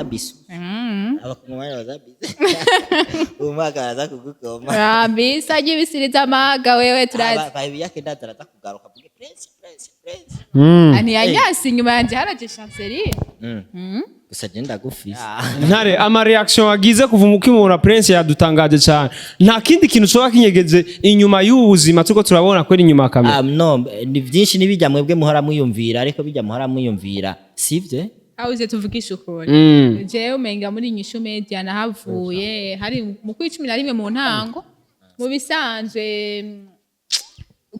Wazabisu. Abakongomani wazabisu. Uyu mwaka baraza kugukoma. Bisa ry'ibisiriza amaga wewe turazi. Babi yake ndaza araza kugaruka avuge Prince, Prince, Prince. Ntiyanyasi inyuma yanje haraje chancelier. Gusa je ndagufise. Ntare, ama reaction wagize kuva ukimubona Prince yadutangaje cyane. Nta kindi kintu ushobora kinyegeje inyuma y'ubu buzima turiko turabona kwera inyuma ya kamera? Ah, no, ni byinshi n'ibijya mwebwe muhora mwiyumvira, ariko bijya muhora mwiyumvira sivyo. Ahuze tuvugisha ukuri. Jewe umenga muri Inyishu Media nahavuye hari mu kwi 11 mu ntango. Mu bisanzwe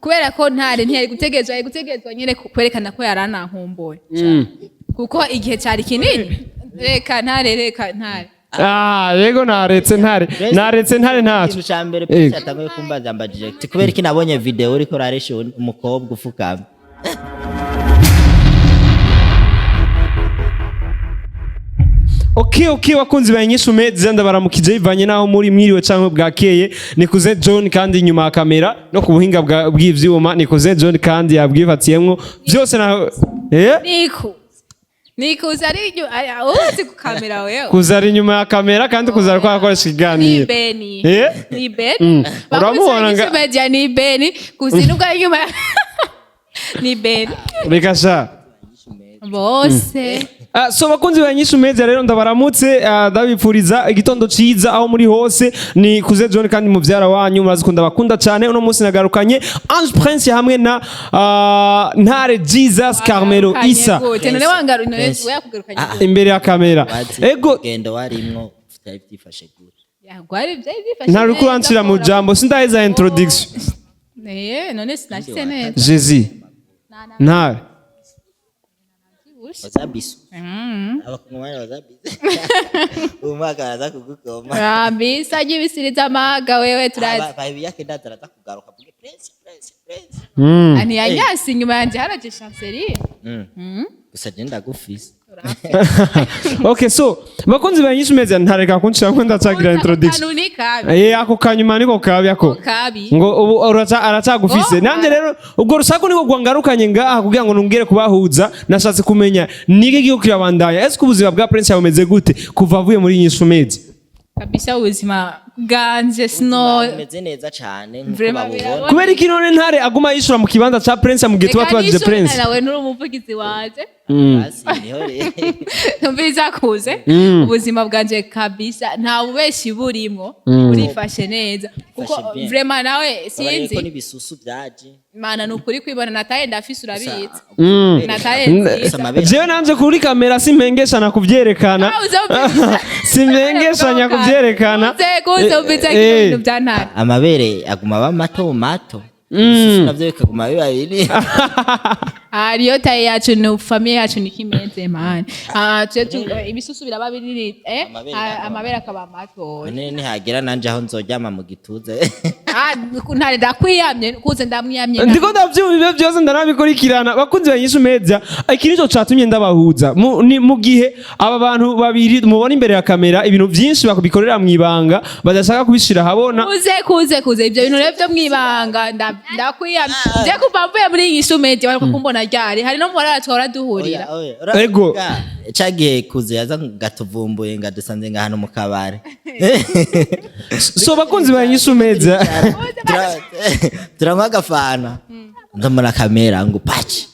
kubera ko Ntare ntiyari gutegezwa, yari gutegezwa nyene kwerekana ko yaranankumbuye. Kuko igihe cyari kinini. Reka Ntare, reka Ntare. Ah, yego, naretse Ntare, naretse Ntare, ntacyo. Ikintu ca mbere Prince yatanguye kumbaza, ambajije ati kubera iki nabonye video uriko uraresha umukobwa ufukamye. Okay, bakunzi ba Inyishu Media, ndabaramukije bivanye naho muri, mwiriwe canke bwakeye. Nikuze John, kandi inyuma ya kamera no ku buhinga bw'ivyuma nikuze John, kandi yabwifatiyemwo byose na Niku. Nikuze ari uzi ku kamera wewe. Kuza ari inyuma ya kamera kandi kuza ariko arakoresha Ni ikiganiro. Beni. Ni Beni. Uramubona Bakunzi Media ni Beni. Kuzi nubwo ari inyuma ni Beni. Reka sha. Bose. Ah, so bakunzi ba Inyishu Media rero ndabaramutse, ndabipfuriza igitondo ciza aho muri hose. Ni Kuze John kandi muvyara wanyu, murazikunda bakunda cyane. Uno munsi nagarukanye Ange Prince hamwe na Ntare Jesus Carmelo Isa. Gute? None wangaru none Prince. we yakugarukanye Ah, gute? Imbere ya kamera. Wazi Ego. urugendo warimwo vyari vyifashe gute? Yagwari byari byifashe. Ntari kurancira mu jambo, sindaheza introduction. None sinashitse neza. Jésus Ntare. Wazabisu. Abakongomani wazabisu. Uyu mwaka baraza kugukoma. Bisa ry'ibisiriza amaga wewe turazi. Babi yake ndaza araza kugaruka avuge Prince, Prince, Prince. Ntiyanyasi inyuma yanje haraje chancelier. Gusa je ndagufise. Okay, so bakunzi ba Inyishu Media, ntareka kuncira ko ndacagira introduction. Kanu ni kabi. Ako kanyuma niko kabi ako. Kabi. Ngo ubu aracagufise. Oh, Nanjye rero ubwo rusaku niko rwangarukanye ngaha kugira ngo nongere kubahuza. Nashatse kumenya niki gihugu kirabandanya, ese ubuzima bwa Prince bumeze gute kuva avuye muri Inyishu Media? Kabisa ubuzima bwanje sino Umeze neza cane nkuko Vraiment babubona. birabona. Kubera iki none Ntare aguma yishura mu kibanza ca Prince mu gihe tuba Reka tubajije nishure Prince? nawe nturi umuvugizi wanje. Basi niho rero. Numviriza kuze ubuzima bwanje kabisa nta bubeshi burimwo, burifashe neza kuko Fashe bien. vraiment nawe Babareko sinzi. n'ibisusu vyaje. Mana, ni ukuri kwibona nataye ndafise urabizi. Nataye Gusa nziza. amabere Jewe nanje kuri kamera simpengeshana kuvyerekana. Ah, uza Simpengeshanya kuvyerekana. Kuze kuze umviriza kino bintu bya Ntare. Amabere aguma aba mato mato. Ibisusu navyo bikaguma biba binini. Ariyo taye yacu ni famille yacu niko imeze man. Ah, twe ibisusu biraba binini Amabere amabere akaba matoya. None nihagera nanje aho nzoryama mu gituza. Ah, Ntare ndakwiyamye kuze ndamwiyamye. Ndiko ndavyumva ivyo byose ndanabikurikirana. Bakunzi ba Inyishu Media, iki nico catumye ndabahuza. Ni mu gihe aba bantu babiri mubona imbere ya kamera ibintu vyinshi babikorera mw'ibanga, badashaka kubishira ahabona. Kuze kuze kuze ibyo bintu rero byo mwibanga ndakwiyamye. Je kuva mvuye muri Inyishu Media bariko kumbona ryari hari no mubara twahora duhurira. Oya, oya, Ego. uravuga, cagihe kuze yaza ngatuvumbuye ngadusanze nga hano mu kabare. So bakunzi ba Inyishu Media, Turanywa agafana ndamura kamera ngo paci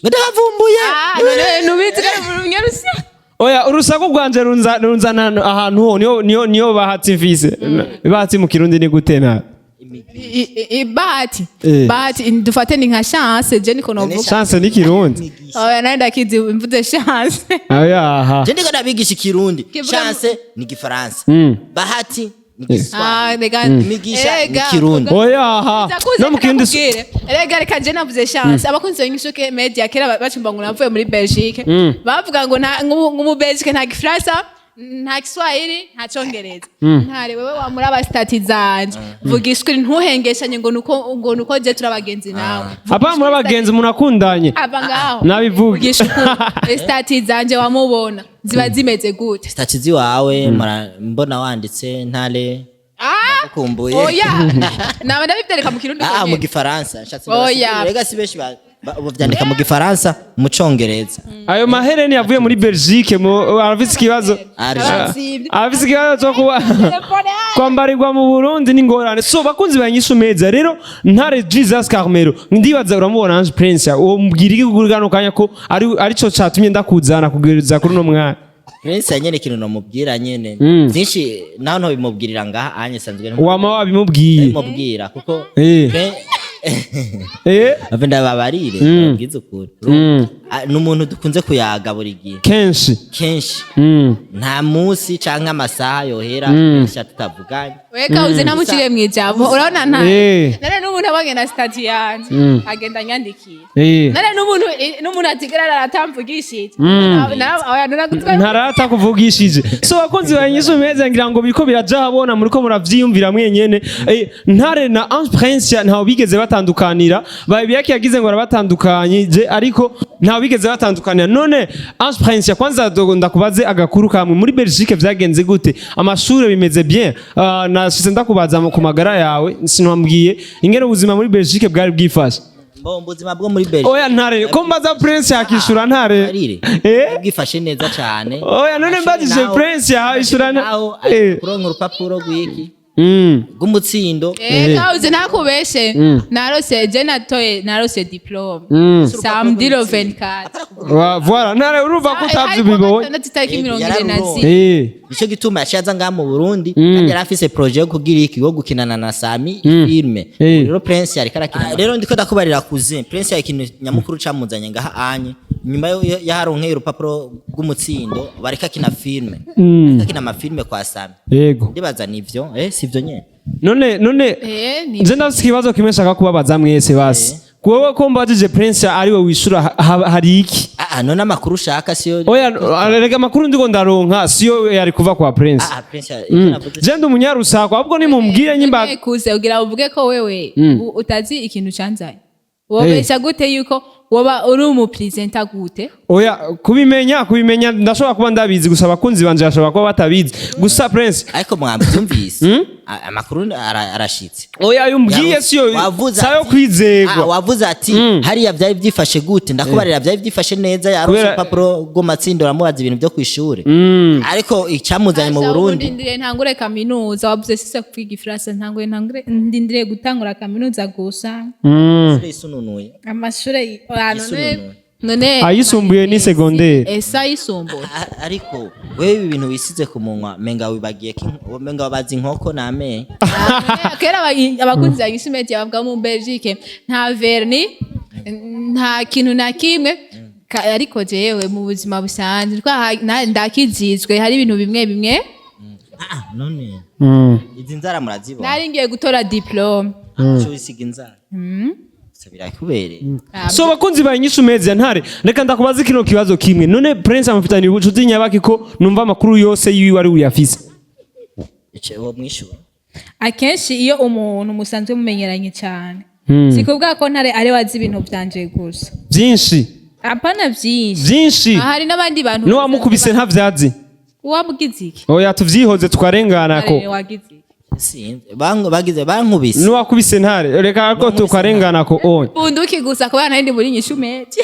ngo ndabavumbuye. Ah, none nubizi ko ari munyarusi. Oya, urusaku rwanje runzana ahantu ho niyo bahati mfise. Bahati mu Kirundi ni gute na? Bahati. Eh. Bahati dufate ni nka chance je niko novuga. Chance ni Kirundi. Oya nawe ndakizi mvuze chance. Oya aha. Je ndiko ndabigisha Ikirundi. Chance ni Igifaransa, bahati ni Igiswahili, Ah, rega imigisha ni Erega, Kirundi. Oya aha. Ndakuze No mu Kirundi ndakubwire. Erega reka je navuze chance. Abakunzi ba Inyishu Media kera bacumba ngo navuye muri Belgique. Bavuga ngo nta ngo mu Belgique nta Gifaransa, nta Kiswahili, nta Congereza. Ntare wewe wa muri aba stati zanje. Vuga ishwi ntuhengeshanye ngo nuko je turi abagenzi nawe. Vuga Apa muri ishwi abagenzi umuntu akundanye. Ava ngaho. Nabivuge. Vugisha ukuri. Stati zanje wamubona ziba zimeze gute? Stati ziwawe mbona wanditse Ntare Ah! Ndagukumbuye. Oya. Naba ndabivyereka mu Kirundi Ah, mu konyene. Gifaransa nshatse Oya. ndabasigurira. Rega si benshi Bavyandika mu Gifaransa, mu Congereza. Ayo mahereni yavuye muri Belgique, mu arafise ikibazo. Arja. Arafise ikibazo cyo kuba kwambarirwa mu Burundi n'ingorane. So bakunzi ba Nyishu Media, rero Ntare Jesus Carmelo, ndibaza uramubona Ange Prince, uwo mubwira iki kuri kano kanya ko ari arico catumye ndakuzana kugeza kuri uno mwanya? Prince nyene, ikintu nomubwira nyene, vyinshi naho ntobimubwirira ngaha anye sanzwe Wama wabimubwiye. Ndabimubwira kuko Ave ndababarire, ndababwize ukuri. Ah, ni umuntu dukunze kuyaga buri gihe. Kenshi. Kenshi. Nta munsi canke amasaha yohera kenshi tutavuganye. Weka uze ntamucire mu ijambo, urabona nta nare n'umuntu abonye na statut yanje agenda anyandikiye. Nare n'umuntu atigera aratamvugishije. Ntarata kuvugishije. So bakunzi ba Nyishu Media, ngira ngo biriko biraja habona, muriko muravyiyumvira mwenyene. Ntare na Ange Prince ntaho bigeze batandukanira. Babiyaki yagize ngo arabatandukanyije, ariko ntaho bigeze batandukanira. None Ange Prince, kwanza ndakubaze agakuru kamwe: muri Belgique vyagenze gute? Amashure bimeze bien? Nashitse ndakubaza ku magara yawe, sinwambwiye ingene ubuzima muri Belgique bwari bwifashe. Bo ubuzima bwo muri Belgique. Oya Ntare, ko mbaza Prince yakishura Ntare. Barire. Bwifashe neza cane. Oya, none mbajije Prince yahishura Naho kuronka urupapuro rw'iki rw'umutsindo. Kauze ntakubeshe, narose je natoye, narose diplôme samedi le 24. Voilà, Ntare, urumva ko utavye ubibonye. Gatandatu itariki 24. Yararuronse. Nico gituma yaciye aza ngaha mu Burundi, kandi yari afise projet yo kugira iki, yo gukinana na Sami filme. Rero Prince yariko arakina. Rero ndiko ndakubarira cousin Prince, yari ikintu nyamukuru camuzanye ngaha anye nyuma yaharonkeye urupapuro rw'umutsindo, bariko akina filme, ariko akina amafilme kwa Sami. Ndibaza nivyo, sivyo nyene? None Ni nje ndafise ikibazo kimwe nshaka kubabaza mwese. Basi wowe ko mbajije Prince ariwe wishura, hari iki? Ah ah, none amakuru ushaka siyo? Oya, rega amakuru ndiko ndaronka siyo yari kuva kwa Prince. Ah ah, Prince icyo navuze. Je ndi umunyarusako, ahubwo nimubwire nyimba. Kuze ugira uvuge ko wewe utazi ikintu canzanye, wobesha gute yuko woba uri umupresenter gute? Oya, kubimenya ndashobora kuba ndabizi, gusa abakunzi banje bashobora kuba batabizi. Gusa Prince, Ariko mwabyumvise, amakuru arashitse. Oya, yumbwiye siyo Wavuze sayo kwizegwa. Wavuze ati hariya byari byifashe gute? Ndakubarira, byari byifashe neza, yaronse urupapuro rw'amatsindo, aramubaza ibintu byo kw'ishure, ariko icamuzanye mu Asha, ubu Burundi. Ndindiriye ntangure kaminuza. Wavuze sise kwiga ifaransa, ntangure ndindiriye gutangura kaminuza gusa. Isununuye. Amashure none Isununuye. None Ayisumbuye ni secondaire. Esa ayisumbuye. Ariko wewe ibi bintu wisize ku munwa, menga wibagiye ko menga wabaza inkoko n'amenyo. Kera abakunzi ba Inyishu Media bavuga mu Belgique nta vernis, nta kintu na kimwe. Ariko jewe mu buzima busanzwe ndakijijwe, hari ibintu bimwe bimwe. Ah, none izi nzara murazibona? Nari ngiye gutora diplôme. Ico wisiga inzara gusa birakubereye. So bakunzi ba Inyishu Media, Ntare, reka ndakubaza kino kibazo kimwe: none Prince amufitaniye ubucuti nyabaki, ko numva amakuru yose yiwe ari uyafise? Ico uwo mwishura. Akenshi iyo umuntu musanzwe mumenyeranye cyane, si kuvuga ko Ntare ari wazi ibintu byanje gusa. Byinshi. Apana byinshi. Byinshi. Hari n'abandi bantu. N'uwamukubise ntavyazi. Wamugize iki? Oya, tuvyihoze tukarengana ko. Ntare, wagize iki? Sinzi, bagize bankubise. N'uwakubise Ntare, reka ko tukarengana ko oya. Bunduki gusa kubera nari ndi muri Inyishu Media.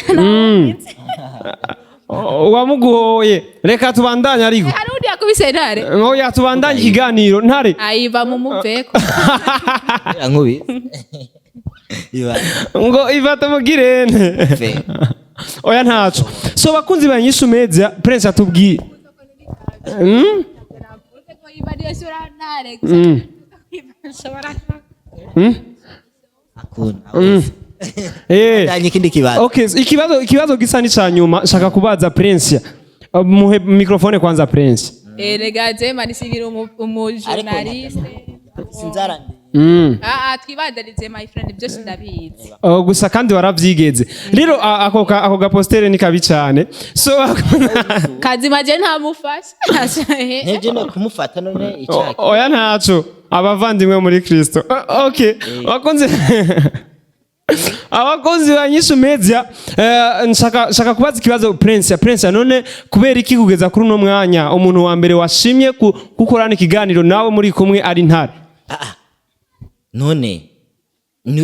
Uwamuguhoye, reka tubandanye ariko. Hari undi yakubise Ntare? Oya, tubandanye ikiganiro, Ntare. Ayiva mu muveko. Yankubise. Iba Ngo ifata mugirene. Fe. Oya, ntaco. So bakunzi ba Inyishu Media, Prince atubwiye. Ntare gusa. Akunda. Ndanye ikindi kibazo. Okay, ikibazo gisa n'ica nyuma nshaka kubaza Prince. Muhe microphone kwanza Prince. Erega je manisigira umujournaliste. Sinzara. Ah ah, twibandanize my friend, byose ndabizi. Oh, gusa kandi waravyigeze rero, ako gapostere ni kabi cyane, so Kazima je ntamufasha. Nteje no kumufata none icaki. Oya, ntaco, abavandimwe muri Kristo. Okay, bakunze abakozi ba Nyishu Media, nshaka kubaza ikibazo Prince. Prince, none kubera iki kugeza kuri uno mwanya umuntu wa mbere washimye gukorana ikiganiro nawe muri kumwe ari Ntare? Ah, ah. None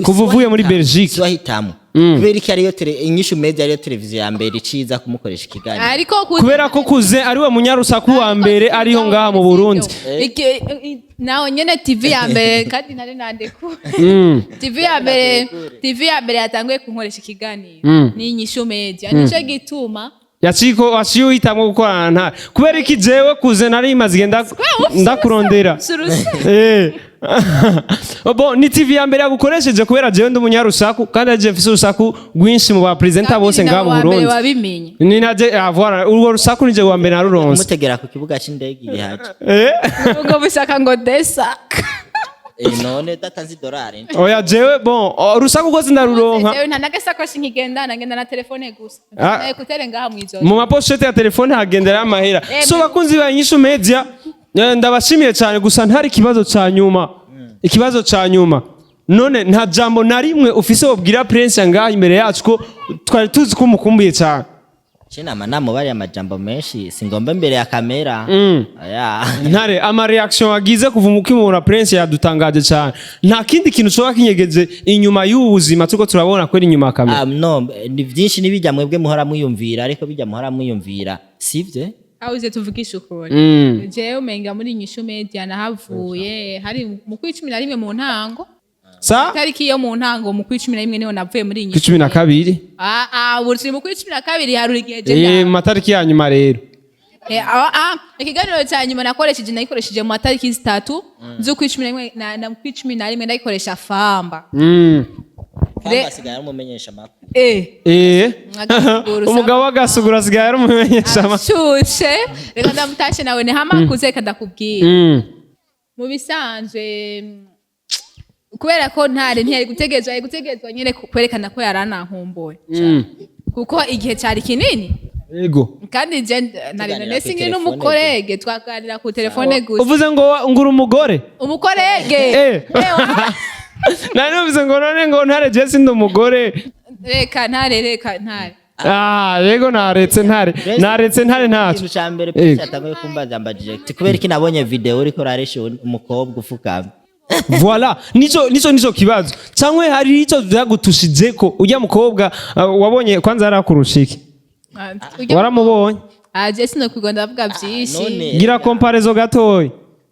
Kuva uvuye muri Belgique. Siwahitamo. Kubera iki ariyo Inyishu Media ariyo televiziyo ya mbere iciza kumukoresha ikiganiro? Ariko Kubera ko kuze ari we munyarusaku wa mbere ariho ngaha mu Burundi. Naho nyene TV ya mbere, kandi nari nandeku TV ya mbere, TV ya mbere yatanguye kunkoresha ikiganiro ni Inyishu Media, nico gituma. Yaciko waciye uhitamwo gukorana Ntare kubera iki? Jewe kuze nari imaze igihe ndakurondera. Bon, ni TV ya mbere yagukoresheje kubera jewe ndi umunyarusaku, kandi aje mfise urusaku rwinshi mu ba presenter bose ngaha mu Burundi. Wabimenye. Ni naje, ah, voilà, urwo rusaku nije wa mbere naruronse. Kumutegera ku kibuga c'indege igihaje. Ubwo bushaka ngo desa. None datanze idolari? Oya, jewe bon, urusaku rwose ndaruronka. Jewe nta n'agasakoshi nkigendana, ngenda na telefone gusa. Ah. Na écouteurs ngaha mw'ijoro. Mu ma pochette ya telefone hagendera amahera. So bakunzi ba Inyishu Media, ndabashimiye cyane. Gusa ntari ikibazo ca nyuma, ikibazo ca nyuma: none nta jambo na rimwe ufise wobwira Prince ngaha imbere yacu, ko twari tuzi ko umukumbuye cyane? Cinama namubariye amajambo menshi, singomba imbere ya kamera. Aya. Ntare, ama reaction wagize kuva ukimubona Prince yadutangaje cyane. Nta kindi kintu ushobora kinyegeje inyuma y'ubu buzima turiko turabona kwera inyuma ya kamera? Ah, no, ni byinshi, n'ibijya mwebwe muhora mwiyumvira, ariko bijya muhora mwiyumvira sivyo. Ahuze tuvugisha ukuri, jewe umenga muri Inyishu Media nahavuye hari mu kwi 11 mu ntango. Sa Itariki yo mu ntango mu kwi 11 niho navuye muri Inyishu. 12. Ah ah, ubu turi mu kwi 12, harura igihe je. Mu matariki ya nyuma rero. Ikiganiro cya nyuma nakoresheje, nayikoresheje mu matariki 3 z'ukwi 11 na mu kwi 11, ndayikoresha famba. Kandi asigaye ari umumenyesha amakuru. Agasuguru, Umugabo w'agasuguru asigaye ari umumenyesha Ashushe, reka ndamutashe nawe ni hama kuze, reka ndakubwira. Mu bisanzwe, kubera ko Ntare ntiyari gutegerezwa, yari gutegerezwa nyine kwerekana ko yaranankumbuye, kuko igihe cyari kinini. Kandi je nari Tuganira none ku singi telefone. n'umukorege, twaganira ku telefone gusa. Uvuze ngo ngura umugore? Umukorege. Nari numvise ngo none ngo Ntare je sindi umugore. Reka Ntare, reka Ntare. Ah, yego, naretse Ntare, naretse Ntare, ntaco. Ikintu ca mbere Prince yatanguye kumbaza, yambajije ati kubera iki nabonye video uriko uraresha umukobwa ufukamye? Voilà, nico kibazo. Cyangwa hari ico vyagutushijeko ujya mukobwa, wabonye kwanza yarakurusha iki? Ah, Waramubonye? Ah, je sinokwiga ndavuga byinshi. None Gira comparaison gatoyi,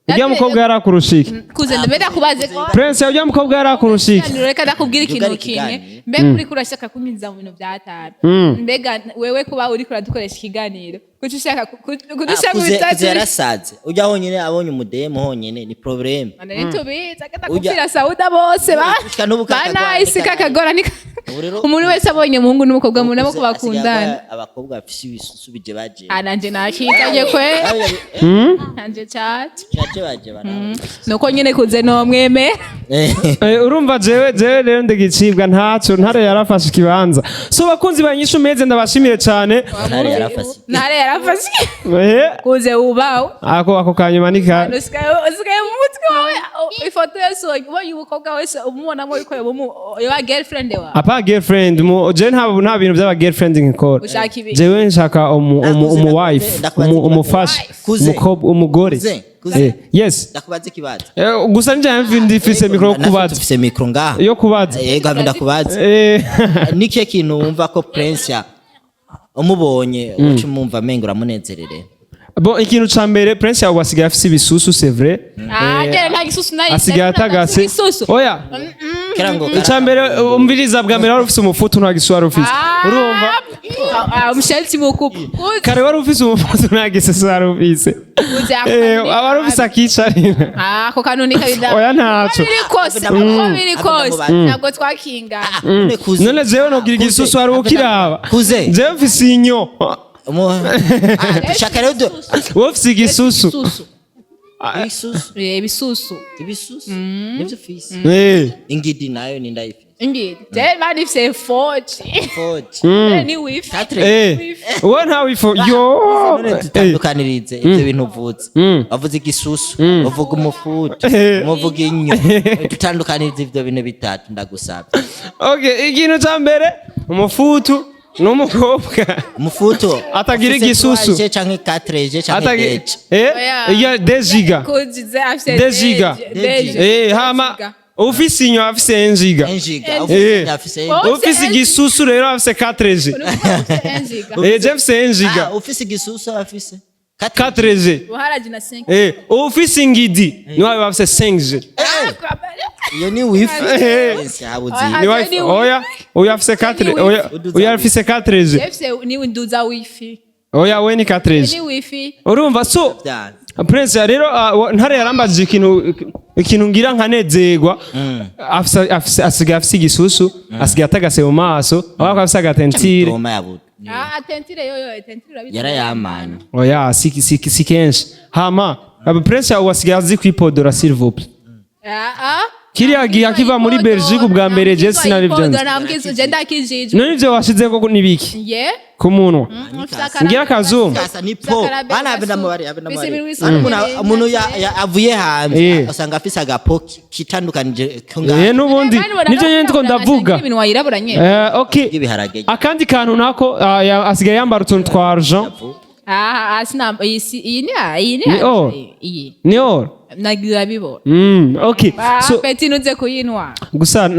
ujya mukobwa yarakurusha iki? Kuze ndabeda kubaze ko Prince, ujya mukobwa yarakurusha iki? Reka ndakubwira ikintu Ugari kimwe. ikiganiro. Mbega uriko urashaka kunyinjiza mu bintu byatabi? Mbega wewe kuba uriko uradukoresha ikiganiro, kuki ushaka kudusha mu Kuze bitatu? yarasaze ujya honyine, abonye umudemu honyine ni problème. Ntitubizi agata kupfira sauda bose ba Gushika n'ubu ba kakagora nice ni kakagora ni Ubu rero- umuntu wese abonye umuhungu n'umukobwa mu nabo ko Kuze asigaye bakundana. agwa abakobwa bafise ibisusu bije baje. Ah, nanje nakizanye kwe, nanje cyaje. Baje baje bana. Nuko nyine kuze nomwemera. Urumva jewe rero ndigicibwa, ntaco. Ntare yarafashe ikibanza. So bakunzi ba Inyishu Media, ndabashimire cyane. Ntare yarafashe. Ntare yarafashe. Kuze ubawe. Ako kanyuma ni ka Usigaye mu mutwe wawe ifoto yose ubonye umukobwa wese umubonamo yuko yoba girlfriend wawe. Apa girlfriend, mu je nta bintu by'aba girlfriend nkikora. Ushaka ibi? Jewe nshaka umu wife, Ndakubaza ikibazo. umufasha, Kuze. umukobwa, umugore. Kuze, kuze. Yes. Ndakubaza ikibazo. Gusa nje ndifise micro yo Natwe kubaza. dufise micro ngaha. Yo kubaza. Yego, habe ndakubaza. Nikihe kintu wumva ko Prince umubonye uca umwumva amenga uramunezerere? Bon, ikintu ca mbere, Prince yawe asigaye afise ibisusu, c'est vrai. Ah, njye nta gisusu nari. Asigaye atagase. Igisusu. Oya. Kera ngo Ica mbere, umviriza, bwa mbere wari ufise umufutu, nta gisusu wari ufise, urumva? Umushatsi mukupu. Kare wari ufise umufutu, nta gisusu wari ufise. Wari ufise akicarira. Ako kantu ni kabida. Oya, ntaco. Biri kose, uko biri kose ntabwo twakingana. None kuze. None jewe nogira igisusu wari ukiraba? Kuze. Jewe mfise inyo. Shaka rero Wowe ufise igisusu. Ibisusu. Ibisusu. Ibisusu. Ibisusu nivyo ufise. Ingidi nayo ni ndayifise. Ingidi je banifise 4G. 4G. Ni wifi. Quatre. Wowe nta wifu yo. None dutandukanirize ivyo bintu uvuze. Wavuze igisusu, uvuga umufutu, umuvuga inyo. Dutandukanirize ivyo bintu bitatu, ndagusabye. Okay, ikintu ca mbere, umufutu n'umukobwa Umufutu atagira ufise igisusu. 3G canke 4G canke Atagi 2G? Eh, Oya. iya 2 giga. Kuzize afise Deux giga. Deji. Hama Ufise inyo afise 1 giga. 1 giga. Eh. Ufise afise Oh. Ufise igisusu rero afise 4G. 1 giga. Je mfise 1 giga. Ah, ufise igisusu afise 4G. Uharaji na 5. Ufise ingidi niwe afise 5G. Iyo ni wifi. Eh. Prince yabuze. Ah, Ni wifi. ni Oya, oya afise 4, oya, oya afise 4G. Jefse ni nduza wifi. Oya, we ni 4G. Ni wifi. Urumva, so Byanze. Prince rero, Ntare yarambajije ikintu ngira nkanezerwa. Afise asigaye afise igisusu, asigaye atagase mu maso, aho afise agatentire. Toma yabu. Ah, tentire yoyo, tentire urabizi. Yarayamanye. Oya, si kenshi. Hama aba Prince ubu asigaye azi kwipodora, s'il vous plaît. Ah ah. Kiriya gihe akiva muri Belgique ubwa mbere, je sinari vyanze. Nambwizo je ndakijijwe. None ivyo washizeko ni biki Ye. ku munwa? Ngira akazungu. Kasa ni po bana abe ndamubari, abe ndamubari. Bisi Umuntu avuye hanze usanga afise agapo kitandukanije ko ngaha. N'ubundi nivyo nyene ndiko ndavuga. Ibintu wayirabura nye. Okay. Ibiharage. Akandi kantu nako, asigaye yambara utuntu twa argent. Ah ah, sina iyi iyi ni iyi ni Ni or. iyi. Ni or. Nagira bibona. Okay. Ah, So peti nuze kuyinwa. gusa,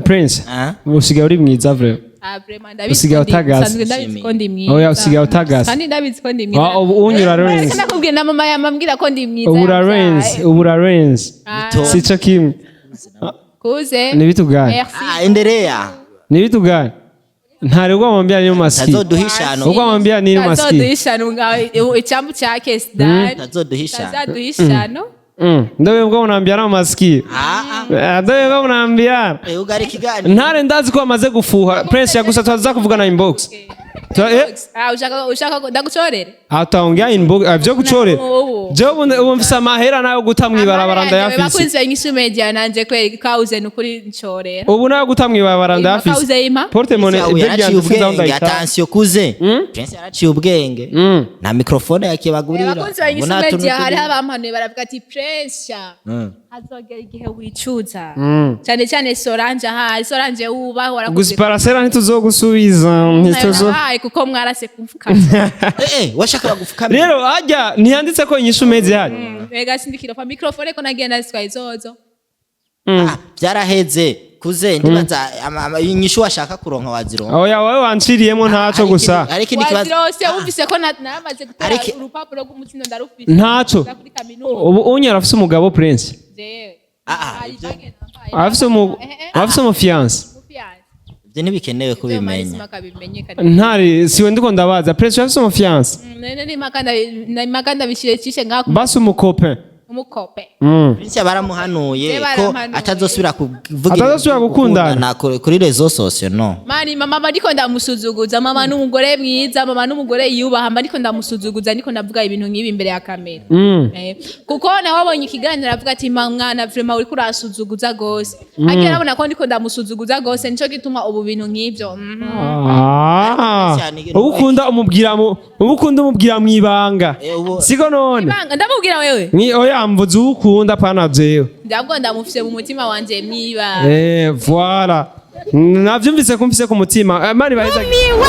Prince, Ah? usigaye uri mwiza vraiment. Ah, vraiment ndabizi. Usigaye utagaze. Sanzwe ndabizi ko ndi mwiza. Oya, usigaye utagaze. Kandi ndabizi ko ndi mwiza. Ah, ubu unyura renze. Nakubwiye na mama yamambwira ko ndi mwiza. Ubu urarenze, ubu urarenze. Ah, Sico kimwe. Kuze. Ni vitu gani? Merci. Ah, endelea. Ni vitu gani? Ntare ubwo nini masikio? Tazoduhishano. Ubwo wamwambia nini masikio? Tazoduhishano ngawe icyambu cya Kesdan. Tazoduhishano. Tazoduhishano. Ndio ubwo unaambiana masikio. Ah ah. Ndio ubwo unaambiana. Eh, ugari kiganiro. Ntare ndazi ko amaze gufuha. Prince yagusa twaza kuvugana inbox. Ah, ushaka ndagucorere. Ataongea inbox, vyo gucorera. Ubu. Je, ubu mfise amahera nayo guta mwibarabara ndayafise. Bakunzi ba Inyishu Media, nanje kweri kauze nukuri ncorera. Ubu nayo guta mwibarabara ndayafise. Kauze impa. Porte monnaie Ubu yaraciye ibyo byanditse ubwenge, ndayita. attention kuze. Prince yaraciye ubwenge. Na microphone yakibagurira. Abakunzi ba Inyishu Ngo nta tuntu Media, turi- hariho abampanuye baravuga ati Prince hazogera igihe wicuza, cyane cyane Solange, ahari Solange wubaho warakoze. Gusa parasera ntituzogusubiza, ntituzo. Nabahaye kuko mwarase kumfuka. Eh, washaka bagufukamira. Rero hajya ntiyanditse ko Inyishu Media hajya. Mbega sindikiro pa microphone ko nagiye ndazitwaye izozo. Ah, byaraheze kuze, ndibaza inyishu washaka kuronka wazironka. Oya, wowe wanciriyemo ntaco gusa. Hari ikindi kibazo. Wazirose wumvise ko naramaze gutora urupapuro rw'umutsindo ndarufise. Ntaco. Nza kuri kaminuza. Ubu unyara afise umugabo, Prince? Jewe. Ah, ah, Afise umu afise umu fiancé? Ibyo ntibikenewe kubimenya. Ntare siwe ndiko ndabaza. Prince, afise umu fiancé? Nimaka ndabishire cishe ngaho. Basi umu copain. Umukope. Prince baramuhanuye Je ko baramuhanuye. atazosubira kuvuga Atazosubira gukundana. Kuri réseaux sociaux, no. Mani mama ariko ndamusuzuguza, mama n'umugore mwiza, mama n'umugore yubaha, mba ariko ndamusuzuguza, ndiko ndavuga ibintu nk'ibi imbere ya kamera. Kuko nawe abonye ikiganiro avuga ati: "Ma mwana, vraiment uriko urasuzuguza gose." Agira arabona ko ndiko ndamusuzuguza gose, nico gituma ubu bintu nk'ivyo. Ah, ubu ukunda umubwira mu ubu ukunda umubwira mwibanga. Siko none? Banga ndamubwira wewe. Ni oya, mvuze uwo ukunda, pana jewe. Ndabwo ndamufise mu mutima wanje mwiba. Eh, voilà, navyumvise ko mfise ku mutima. Mani baheza. Miwe.